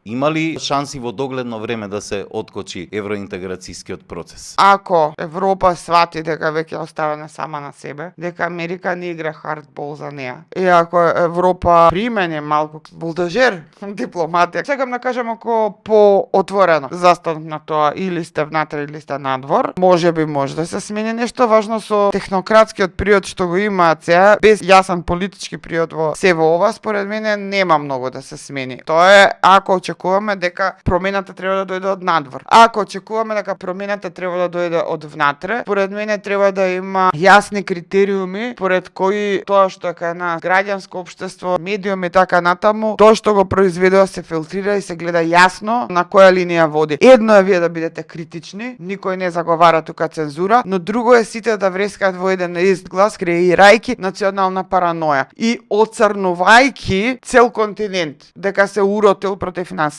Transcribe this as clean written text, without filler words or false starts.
Има ли шанси во догледно време да се откочи евроинтеграцијскиот процес? Ако Европа свати дека веќе е оставена сама на себе, дека Америка не игра хардбол за неа, и ако Европа примени малку булдожер дипломатија, сакам да кажам ако поотворено застанат на тоа или сте внатре или сте надвор, може да се смени нешто важно со технократскиот период што го имаат сега, без јасен политички период во се во ова, според мене нема многу да се смени. Тоа е ако очекуваме дека промената треба да дојде од надвор. Ако очекуваме дека промената треба да дојде од внатре, според мене треба да има јасни критериуми според кои тоа што е кај нас граѓанско општество, медиуми и така натаму, тоа што го произведува се филтрира и се гледа јасно на која линија води. Едно е вие да бидете критични, никој не заговара тука цензура, но друго е сите да врескаат во еден ист глас, креирајќи национална параноја и оцрнувајќи цел континент дека се уротил против